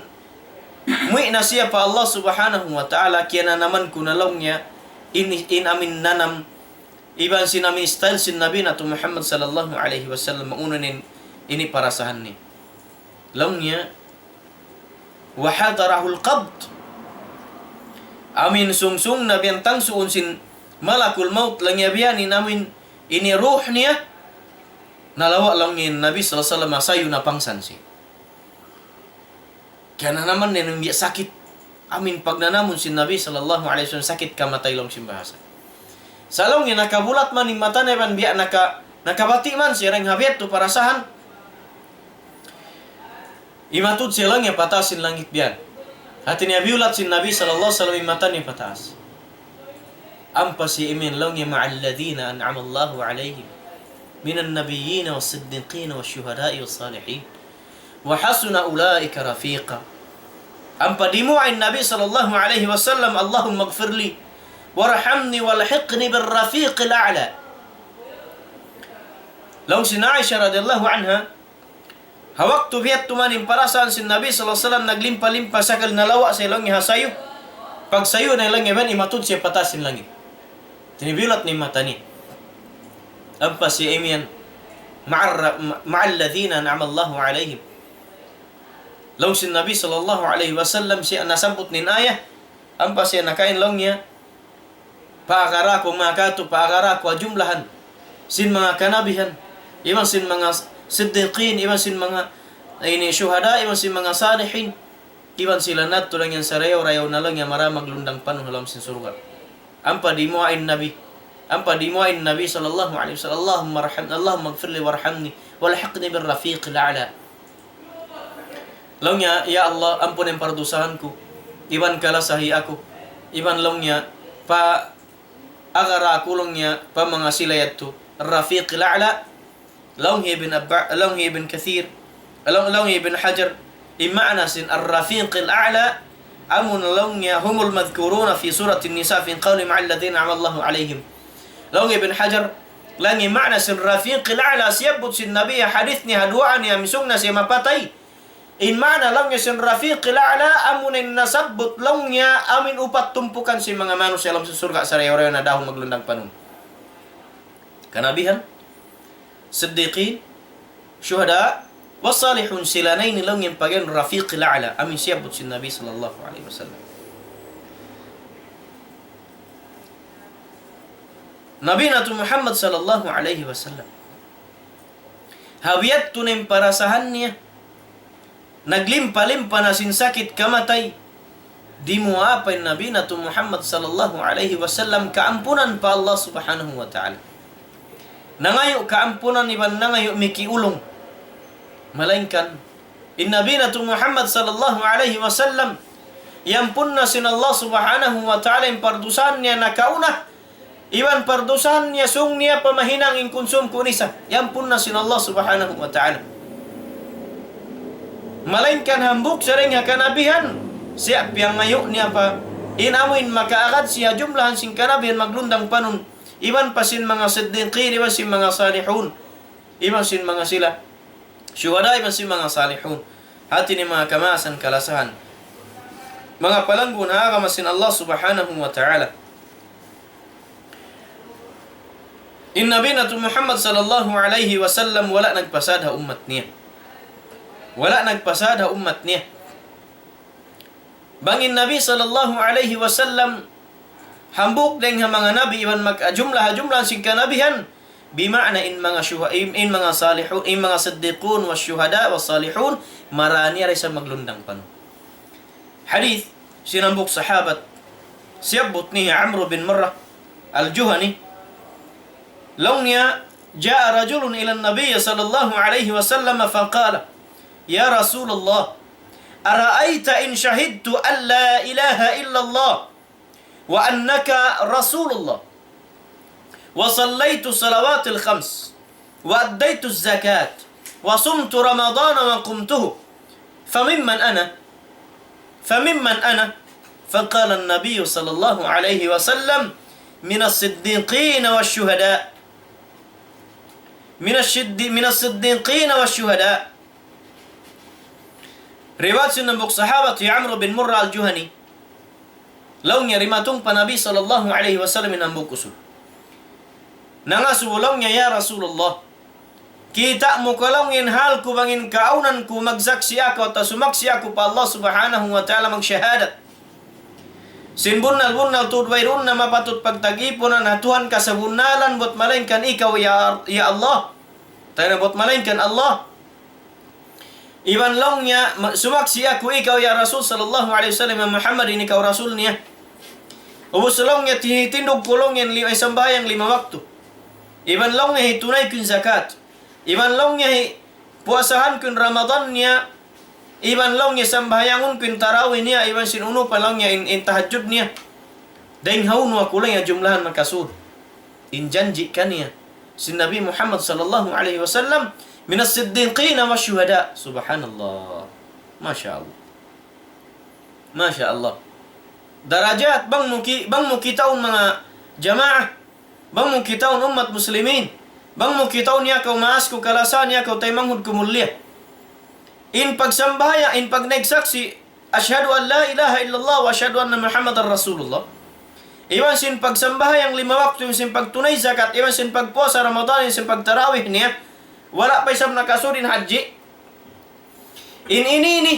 muwi' na siya pa Allah Subhanahu wa Ta'ala, kiyananaman ku na laung niya in, in amin nanam, iban sin amin style sin Nabi natu' Muhammad sallallahu alayhi wasallam, maunu in ini parasahan niya. Laung niya, وحضره القبض. Amin sungsung na biya' tangsuun sin malakul maut laung niya biya' ini amin ini ruh niya, nalawa' laung niya in Nabi sallallahu alayhi wasallam sayu na pangsan siya. Kiyananaman niya in biya' sakit. Amin pagnanamun sin Nabi sallallahu alayhi wasallam sakit kamatay laung sin bahasa. Sa' laung niya nakabulat man in mata niya iban biya' naka-, nakabati' man siya dayn ha biya' tu parasahan. Imatud siya laung niya pataas sin langit biya' yan. Hati niya biyulat sin Nabi sallallahu alayhi wasallam in mata niya pataas. Ampa siya imiyan laung niya مع الذين أنعم الله عليهم من النبيين والصديقين والشهداء والصالحين وحسن أولئك رفيقا. Ampa dimuwaa in Nabi sallallahu alayhi wasallam, اللهم اغفر لي وارحمني وألحقني بالرفيق الأعلى. Laung sin Aisha radiyallahu anha, ha waktu biya' tu man in parasahan sin Nabi sallallahu alayhi wasallam naglimpa-limpa sakali nalawa' siya laung niya ha sayu. Pagsayu na laung niya iban imatud siya pataas sin langit. Tinibilat niya in mata niya. Ampa siya imiyan, مع الر-، مع الذين أنعم الله عليهم. Laung sin Nabi sallallahu alayhi wasallam siya nasabbut in ayat, ampa siya nakain laung niya, paagara ku manga katu', paagara ku ha jumlahan sin manga kanabihan, iban sin manga siddiqin, iban sin manga ini shuhada, iban sin manga salihin. Iban sila natu' laung niya sarayaw-rayaw na laung niya mara maglundang panun ha lawm sin surga'. Ampa dimuwaa in Nabi. Ampa dimuwaa in Nabi sallallahu alayhi wasallam, اللهم ارحم-، اللهم اغفر لي وارحمني وألحقني بالرفيق الأعلى. Laung niya, "Ya Allah, ampuna in pardusahan ku, iban kalasahi aku, iban laung niya, paagara aku laung niya pa manga sila yadtu, Rafiq al-A'la." Laung hi Ibn Abba-, laung hi Ibn Kathir, laung, laung hi Ibn Hajar, in maana sin Ar-Rafiq al-A'la, amuna laung niya هم المذكورون في سورة النساء في قوله مع الذين أنعم الله عليهم. Laung hi Ibn Hajar, laung in maana sin Rafiq al-A'la, siyabbut sin Nabi, hadith niya, ha duwaa niya, misung na siya mapatay. In maana laung niya sin Rafiq al-A'la, amuna in nasabbut laung niya, amin upat tumpukan sin manga manusiya' ha lawm sin surga' sarayaw-rayaw na dahun maglundang panun. Kanabihan, siddiqin, shuhada, wa salihun, sila na ini laung in pag'iyanun Rafiq al-A'la, amin siyabbut sin Nabi sallallahu alayhi wasallam. Nabi natu' Muhammad sallallahu alayhi wasallam. Ha biya' tu na in parasahan niya, naglimpa-limpa na sin sakit kamatay, dimuwaa pa in Nabi natu' Muhammad sallallahu alayhi wasallam kaampunan pa Allah Subhanahu wa Ta'ala. Nangayu' kaampunan iban nangayu' mikiulung. Malaingkan, in Nabi natu' Muhammad sallallahu alayhi wasallam, iyampun na sin Allah Subhanahu wa Ta'ala in pardusahan niya nakauna, iban pardusahan niya sung niya pa mahinang in kunsum kuun isab, iyampun na sin Allah Subhanahu wa Ta'ala. Malaingkan hambuuk siya dayn ha kanabihan, siya piyangayu' niya pa in amuin makaagad siya jumlahan sin kanabihan maglundang panun, iban pa sin manga siddiqin, iban sin manga salihun, iban sin manga sila shuhada, iban sin manga salihun. Hati niya manga kamaasan kalasahan, manga palanggun ha agama sin Allah Subhanahu wa Ta'ala. In Nabi natu' Muhammad sallallahu alayhi wasallam wala' nagpasad ha ummat niya. Wala' nagpasad ha ummat niya. Bang in Nabi sallallahu alayhi wasallam hambuuk dayn ha manga nabi iban mag-, jumlah ha jumlah sin kanabihan, bima'na in manga shuha-, in, in manga salihun, in manga siddiqun wa shuhada wa salihun, marā niya da isab maglundang panun. Hadith sin hambuuk sahabat, siyabbut niya Amr bin Murrah al-Juhani, laung niya, جاء رجل إلى النبي صلى الله عليه وسلم فقال: يا رسول الله، أرأيت إن شهدت أن لا إله إلا الله وأنك رسول الله، وصليت الصلوات الخمس، وأديت الزكاة، وصمت رمضان وقمته، فممن أنا؟ فممن أنا؟ فقال النبي صلى الله عليه وسلم: من الصديقين والشهداء. من الشد-، من الصديقين والشهداء. Riwayat sin hambuuk sahabat hi Amr bin Murrah al-Juhani. Laung niya dimatung pa Nabi sallallahu alayhi wasallam in hambuuk usug. Nangasubu laung niya, "Ya Rasulullah, kita' mu ka laung in hal ku bang in kaawnan ku magsaksi' aku atawa sumaksi' aku pa Allah subhanahu wa ta'ala magsahadat. Sin bunnal-bunnal tuud wayruun na mapatut pagtag-ipunan ha Tuhan kasabunnalan buat malaingkan ikaw ya, ya Allah. Tayo na buat malaingkan Allah. Iban laung niya, ma-, sumaksi' aku ikaw ya Rasul sallallahu alayhi wasallam, ya Muhammad in ikaw Rasul niya. Ubus laung niya, tihitindug ku laung niya in li-, in sambahayang lima waktu. Iban laung niya, hitunay ku in zakat. Iban laung niya, hi-, puasahan ku in Ramadan niya. Iban laung niya, sambahayangun ku in tarawih niya. Iban sin unu pa laung niya, in, in tahajjud niya." Dayn hawnu aku laung niya jumlahan makasud in janji' kaniya sin Nabi Muhammad sallallahu alayhi wasallam, من الصديقين والشهداء. Subhanallah. Masha Allah. Masha Allah. Darajat bang mu ki-, bang mu kitaun manga jamaah, bang mu kitaun ummat muslimin, bang mu kitaun ya kaw maas ku kalasahan, ya kaw taymanghud ku mulia. In pagsambahayang, in pagnaik saksi', "Ashhadu an la ilaha illallah wa ashhadu anna Muhammadan Rasulullah." Iban sin pagsambahayang lima waktu, iban sin pagtunay zakat, iban sin pagpuasa Ramadan, iban sin pagtarawih niya. Wala' pa isab nakasud in hajji. In ini ini.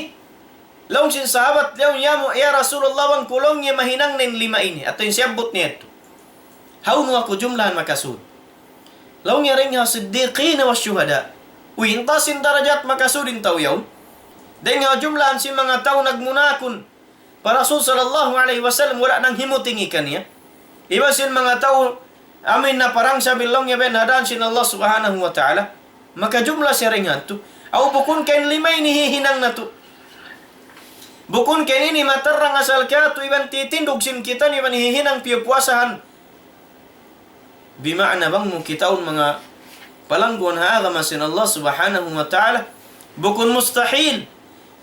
Laung sin sahabat, laung niya mu, "Ya Rasulullah, bang ku laung niya mahinang na in lima ini." Atawa in siyabbut niya yadtu. Hawnu aku jumlahan makasud? Laung niya dayn ha siddiqin wa shuhada. Uy, inta sin darajat makasud in tau yaun. Dayn ha jumlahan sin manga tau nagmunakun pa Rasul sallallahu alayhi wasallam, wala' nanghimuting kaniya. Iban sin manga tau amuin naparang sabil laung niya biya' ha dan sin Allah subhanahu wa ta'ala. Makajumla siya dayn ha yadtu. Aw bukun ka in lima ini hihinang natu'? Bukun ka in ini matarrang asal katu' iban titindug sin kitaniyu iban hihinang piyupuasahan? Bima'na bang mu kitaun manga palangguan ha agama sin Allah subhanahu wa ta'ala. Bukun mustahil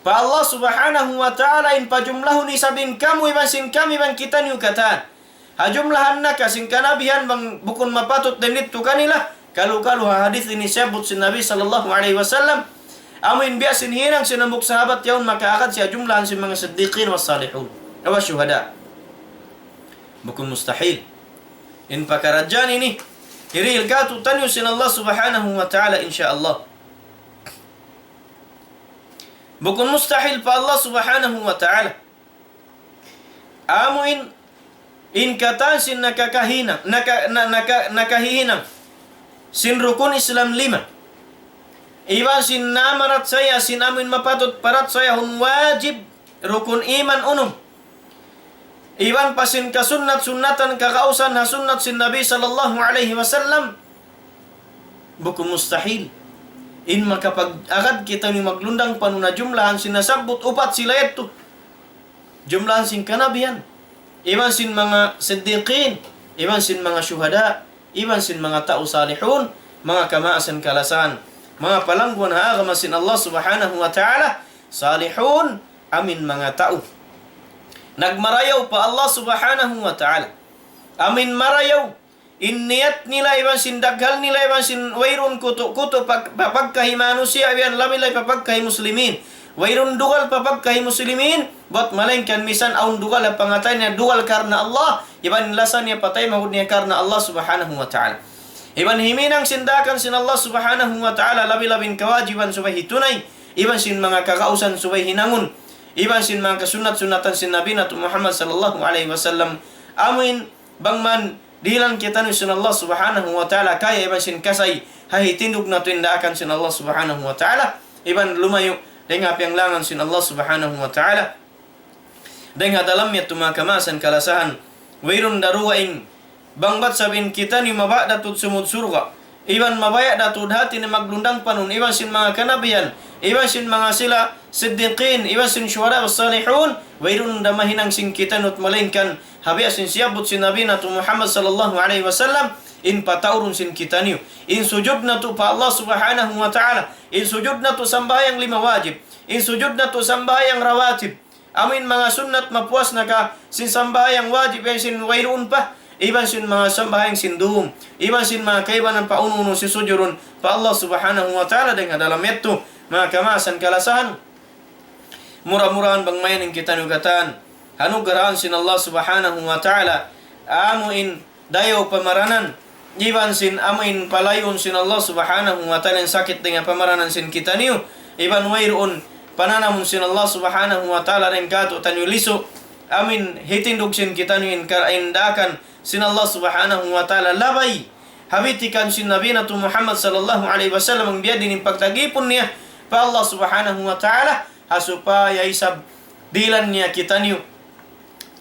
pa Allah subhanahu wa ta'ala in pajumlahun isab in kamu iban sin kami iban kitaniyu katan. Ha jumlahan na ka sin kanabihan bang bukun mapatut dayn didtu kanila. Kalu-kalu ha hadith ini siyabbut sin Nabi sallallahu alayhi wasallam. Amuin biya' sin hinang sin hambuuk sahabat yaun makaagad siya jumlahan sin manga siddiqin wa salihun. Wa shuhada. Bukun mustahil. In pakaradjaan ini, hirihil katu'taniyu sin Allah subhanahu wa ta'ala, insya Allah. Bukun mustahil pa Allah subhanahu wa ta'ala. Amuin in katan sin nakakahinang, naka-, na-, naka-, nakahihinang sin rukun Islam lima. Iban sin namarachaya, sin amuin mapatut parachayahun wajib, rukun iman unum. Iban pa sin kasunnat-sunnatan kagausan ha sunnat sin Nabi sallallahu alayhi wasallam. Bukun mustahil in makapag-agad kitaniyu maglundang panun ha jumlahan sin nasabbut upat sila yadtu. Jumlahan sin kanabihan, iban sin manga siddiqin, iban sin manga shuhada, iban sin manga tau salihun, manga kamaasan kalasahan, manga palangguan ha agama sin Allah subhanahu wa ta'ala, salihun, amuin manga tau nagmarayaw pa Allah subhanahu wa ta'ala. Amuin marayaw in niyat nila iban sin daghal nila iban sin wayruun kutu'-kutu' pag-, pa pagkahi manusiya' iban labi-labi pa pagkahi muslimin. Wayruun dugal pa pagkahi muslimin, buat malaingkan misan awn dugal ha pangatayan niya dugal karna' Allah, iban lasa niya pa taymanghud niya karna' Allah subhanahu wa ta'ala. Iban himinang sin daakan sin Allah subhanahu wa ta'ala labi-labi in kawajiban subay hitunay, iban sin manga kagausan subay hinangun, iban sin manga kasunnat-sunnatan sin Nabi natu' Muhammad sallallahu alayhi wasallam. Amuin bang man dihilan kitaniyu sin Allah subhanahu wa ta'ala kaya iban sin kasay ha hitindug natu' in daakan sin Allah subhanahu wa ta'ala, iban lumayu' dayn ha piyanglangan sin Allah subhanahu wa ta'ala. Dayn ha dalam yadtu manga kamaasan kalasahan, wayruun da dugaing bang bat sabab in kitaniyu mabaya' da tuud sumud surga'. Iban mabaya' da tuud hati niya maglundang panun, iban sin manga kanabihan, iban sin manga sila siddiqin, iban sin shuhada wa salihun, wayruun da mahinang sin kitaniyu malaingkan ha biya' sin siyabbut sin Nabi natu' Muhammad sallallahu alayhi wasallam, in pataurun sin kitaniyu, in sujud natu' pa Allah subhanahu wa ta'ala, in sujud natu' sambahayang lima wajib, in sujud natu' sambahayang rawatib, amuin manga sunnat mapuas na ka sin sambahayang wajib iban sin wayruun pa, iban sin manga sambahayang sin dum, iban sin manga kaibanan pa unu-unu sin sujurun pa Allah subhanahu wa ta'ala dayn ha dalam yadtu, manga kamaasan kalasahan. Mura-murahan bang mayan in kitaniyu katan ha nugarahan sin Allah Subhanahu wa Ta'ala, amu in dayaw pamaranan, iban sin amu in palayun sin Allah Subhanahu wa Ta'ala in sakit dayn ha pamaranan sin kitaniyu, iban wayruun pananamun sin Allah Subhanahu wa Ta'ala dayn kātu'niyu lisu', amu in hitindug sin kitaniyu in ka-, in daakan sin Allah Subhanahu wa Ta'ala labay ha bitikan sin Nabi natu' Muhammad sallallahu alayhi wasallam, bang biya' diin in pagtagipun niya pa Allah Subhanahu wa Ta'ala, ha supaya isab dihilan niya kitaniyu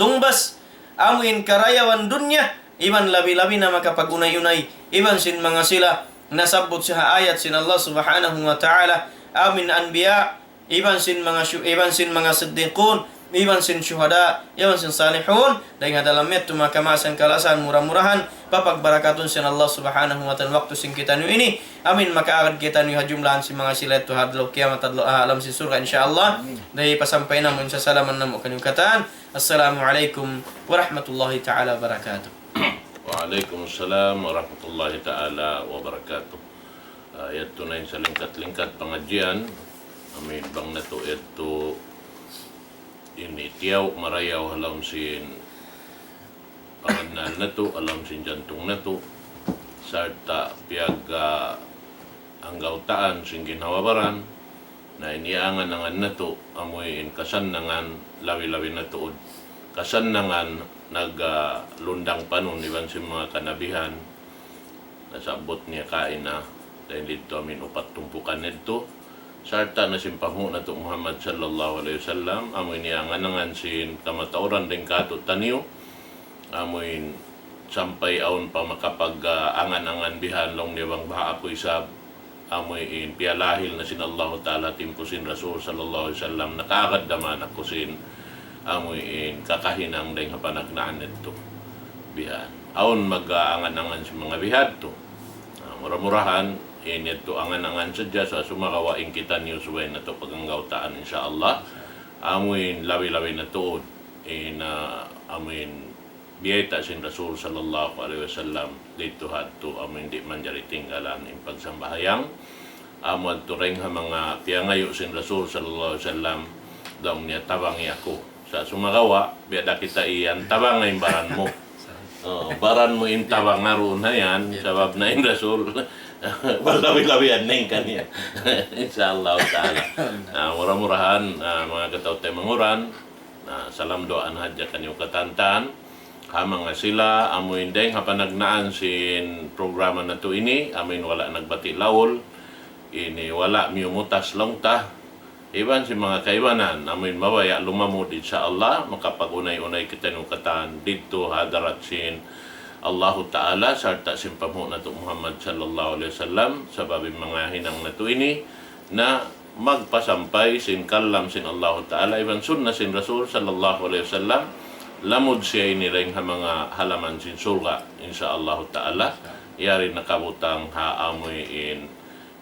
tungbas amu in karayawan dunya, iban labi-labi na makapag-unay-unay iban sin manga sila nasabbut ha ayat sin Allah Subhanahu wa Ta'ala, amu in anbiya', iban sin manga syu-, iban sin manga siddiqun, iban sin syuhada, iban sin salihun, dayn ha dalam yadtu manga kamaasan kalasahan, mura-murahan papagbarakatun sin Allah Subhanahu wa Ta'ala waktu sin kitaniyu ini. Amin, makaagad kitaniyu ha jumlahan sin manga sila yadtu ha adlaw kiyamat, adlaw, ah, ha lawm sin surga', insya Allah. Amin. Dayn ha pasampay namu' in sasalaman namu' kaniyu katan. Assalamu alaykum warahmatullahi ta'ala wabarakatuh. Wa alaykum assalam warahmatullahi ta'ala wabarakatuh. Ah, yadtu na in salingkat-lingkat pangadjian. Amin, bang natu' yadtu ini tiyaw marayaw ha lawm sin pangannal natu', ha lawm sin jantung natu', sarta' piyag-, ah, anggawtaan sin ginhawa-baran, na in iyangan-angan natu', amu in kasannangan, labi-labi na tuud kasannangan nag-, ah, lundang panun iban sin manga kanabihan, nasabbut niya kaina, dayn didtu amu in upat tumpukan yadtu, sarta' na sin panghu' natu' Muhammad sallallahu alayhi wasallam, amu in iyangan-angan sin kamatauran dayn kātu'niyu, amu in sampay awn pa makapag-, ah, angan-angan bihan laung niya bang baha' aku isab, amu in piyalahil na sin Allahu Ta'ala timpu sin Rasul sallallahu alayhi wasallam, nakaagad da man aku sin amu in kakahinang dayn ha panagnaan yadtu. Bihan. Awn mag-aangan-angan sin manga bihadtu. Ah, mura-murahan, in yadtu angan-angan sadja sa' sumagawa' in kitaniyu subay natu' paganggawtaan, insya Allah. Amu in labi-labi na tuud. In, ah, amu in biyayta' sin Rasul sallallahu alayhi wasallam didtu hadtu, amu in di' manjari tinggalan in pagsambahayang. Amu yadtu dayn ha manga piyangayu' sin Rasul sallallahu alayhi wasallam, laung niya, "Tabangi aku." Sa' sumagawa', biya' da kita iyan, "Tabanga in baran mu." Oh, baran mu in tabanga duun ha yan, sabab na in Rasul, paglabi-labihan na in kaniya. Insya Allah Ta'ala. Ah, mura-murahan, ah, manga kataw-taymanghuran, na salam duwaa na hadja kaniyu katan-katan, ha manga sila, amu in dayn ha panagnaan sin programa natu' ini, amu in wala' nagbati' laul, ini wala' miyumutas laung ta, iban sin manga kaibanan, amu in mabaya' lumamud, insya Allah, makapag-unay-unay kitaniyu katan didtu ha hadarat sin Allahu Ta'ala, sarta' sin panghu' natu' Muhammad sallallahu alayhi wasallam, sabab in manga hinang natu' ini, na magpasampay sin kalam sin Allahu Ta'ala iban sunna sin Rasul sallallahu alayhi wasallam, lamud siya ini dayn ha manga halaman sin surga', insya Allahu Ta'ala. Yari nakabutang ha amuin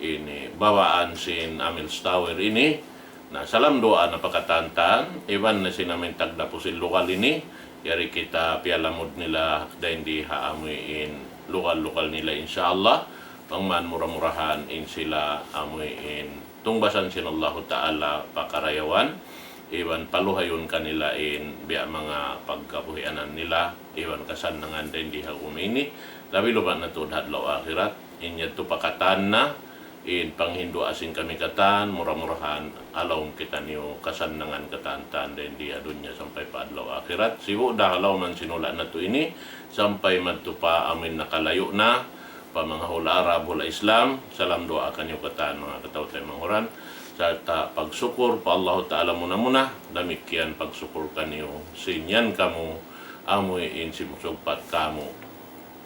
ini, bawaan sin Amil Tower ini. Na, salam duwaa na pa katan-katan, iban na sin amuin tagdapu sin lugal ini, yari kita piyalamud nila dayn di ha amuin lugal-lugal nila, insya Allah. Bang man mura-murahan in sila amuin tungbasan sin Allahu Ta'ala pa karayawan, iban paluhayun kanila in biya' manga pagkabuhianan nila, iban kasannangan dayn di ha dunya ini, labi-labi na tuud ha adlaw akhirat. In yadtu pa katan na, in panghindu' sin kami katan, mura-murahan, ha lawm kitaniyu kasannangan katan-katan dayn di ha dunya sampay pa adlaw akhirat. Sibu' da ha lawm sin hula' natu' ini, sampay madtu pa amuin nakalayu' na, pa manga hula' Arab, hula' Islam, salam duwaa kaniyu katan, manga kataw-taymanghuran, sarta' pagsukur pa Allahu Ta'ala muna-muna, damikkiyan pagsukur kaniyu, sin yan kamu, amuin simusugpat kamu.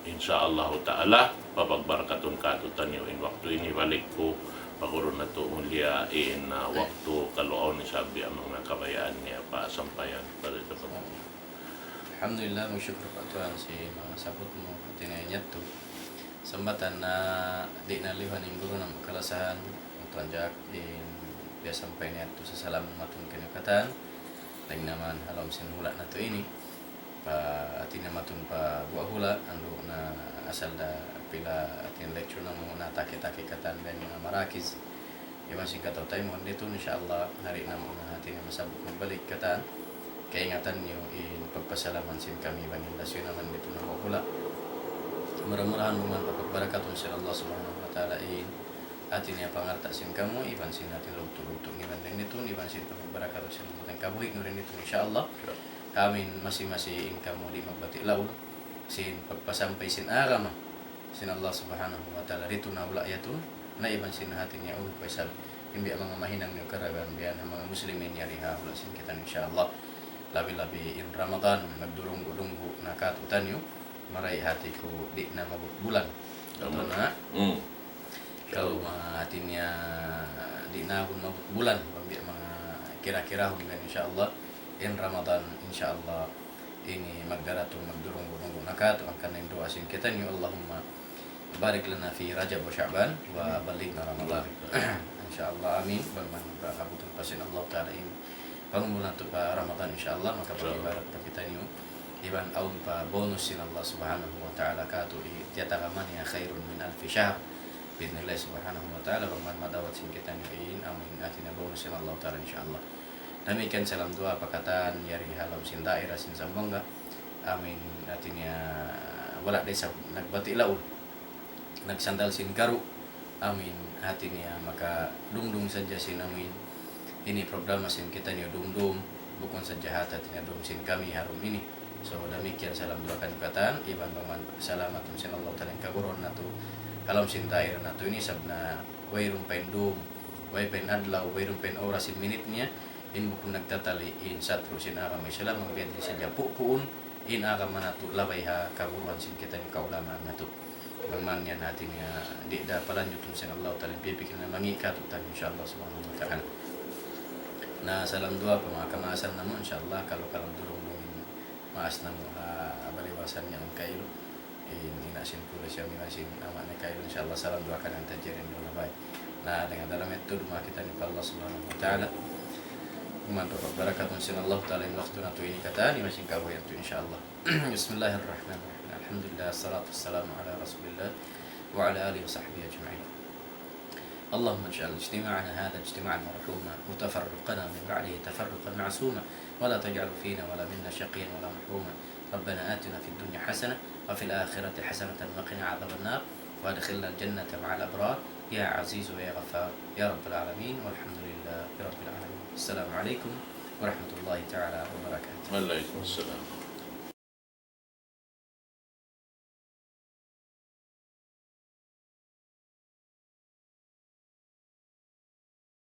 Insya Allahu Ta'ala, papagbarakatun katu'taniyu in waktu ini, balik ku pa guru natu' mulia in, ah, waktu kalu awn isab biya' manga kabayaan niya pa sampayan. Balik ku pa. Alhamdulillah, magsukur pa Tuhan sin manga sabbut mu, hati niya yadtu. Sambatan na di' na liwan in guru namu' kalasahan, Tuan Jack, in biya' sampay niya yadtu sasalam matun kaniyu katan, dayn na man ha lawm sin hula' natu' ini. Pa, hati niya matun pa buwa' hula', andu' na asal da pila hati niya lecture namu' na taki-taki katan dayn manga marakiz. Iban sin kataw-taymanghuran ditu, insya Allah, nari' namu' na hati niya masabbut magbalik katan. Kaingatan niyu in pagpasalaman sin kami iban in dasyu naman ditu na hula'. Mura-murahan bang man pagbarakatun sin Allah Subhanahu wa Ta'ala in hati niya pangalta' sin kamu, iban sin hati lugtu'-lugtu' niyu dayn ditu, iban sin pagbarakatun sin Allah in kabuhi' niyu dayn ditu, insya Allah. Amin, masi-masi in kamu di' magbati' laul sin pagpasampay sin agama sin Allah Subhanahu wa Ta'ala ditu na hula' yadtu, na iban sin hati niya unu pa isab in biya' manga mahinang niyu karagan biya' ha manga muslimin yari ha hula' sin kitaniyu, insya Allah. Labi-labi in Ramadan, nagdurunggu'-dunggu' na katu'taniyu, marayaw hati ku di' na maabut bulan. Amin. Ito na. Hmm. Kalu manga hati niya di' na agun maabut bulan, bang biya' manga kira-kirahun, insya Allah, in Ramadan, insya Allah, ini magdaratung, magdurunggu'-dunggu' na katu', hangkan in duwaa sin kitaniyu, اللهم بارك لنا في رجب وشعبان وبلغنا رمضان. Insya Allah, amin. Bang man paabutun pa sin Allah Ta'ala in pangumul natu' pa Ramadan, insya Allah, maka, insya Allah, pag-ibarat pa kitaniyu. Iban awn pa bonus sin Allah Subhanahu wa Ta'ala katu', i-, تتغمن خير من ألف شهر. Bi'idhnillah Subhanahu wa Ta'ala, bang man madawat sin kitaniyu in, amin, hati niya bonus sin Allah Ta'ala, insya Allah. Damikkiyan salam duwaa pa katan yari ha lawm sin daira sin Zamboanga. Amin, hati niya wala' da isab nagbati' laul, nagsandal sin karu'. Amin, hati niya makadungdung sadja sin, amin, ini programa sin kitaniyu dumdum, bukun sadja hat hati niya dum sin kami ha dum ini. So, damikkiyan salam duwaa kaniyu katan, iban bang man salamatun sin Allah Ta'ala in kaguruhan natu', ha lawm sin daira natu' ini, sabab na wayruun pa in dum, way pa in adlaw, wayruun pa in oras sin minit niya, in bukun nagtatali' in satru' sin agama Islam, bang biya' diin sadja puun, in agama natu' labay ha kaguruhan sin kitaniyu kaulamaan natu'. Bang man yan hati niya di' da palanjutun sin Allah Ta'ala in pipikil na mangi' katu'taniyu, insya Allah Subhanahu wa Ta'ala. Na salam duwaa pa manga kamaasan namu', insya Allah, kalu-kalu durungdung in maas namu' ha balibasan niya awn kailu. In ina' sin pulis yan, ina' sin ama' niya kailu, insya Allah, salam duwaa kaniyu tajirin duun na bay. Na, dayn ha dalam yadtu, duwaa kitaniyu pa Allah Subhanahu wa Ta'ala. Bang man pagbarakatun sin Allah Ta'ala in waktu natu' ini katan, iban sin kabuhi' natu', insya Allah. بسم الله الرحمن الرحيم. الحمد لله، الصلاة والسلام على رسول الله وعلى آله وصحبه أجمعين. اللهم اجعل اجتماعنا هذا اجتماعا مرحوما، وتفرقنا من بعده تفرقا معصوما، ولا تجعل فينا ولا منا شقيا ولا محروما. ربنا آتنا في الدنيا حسنة وفي الآخرة حسنة وقنا عذاب النار، وأدخلنا الجنة مع الأبرار، يا عزيز يا غفار، يا رب العالمين، والحمد لله رب العالمين. السلام عليكم ورحمة الله تعالى وبركاته. وعليكم السلام.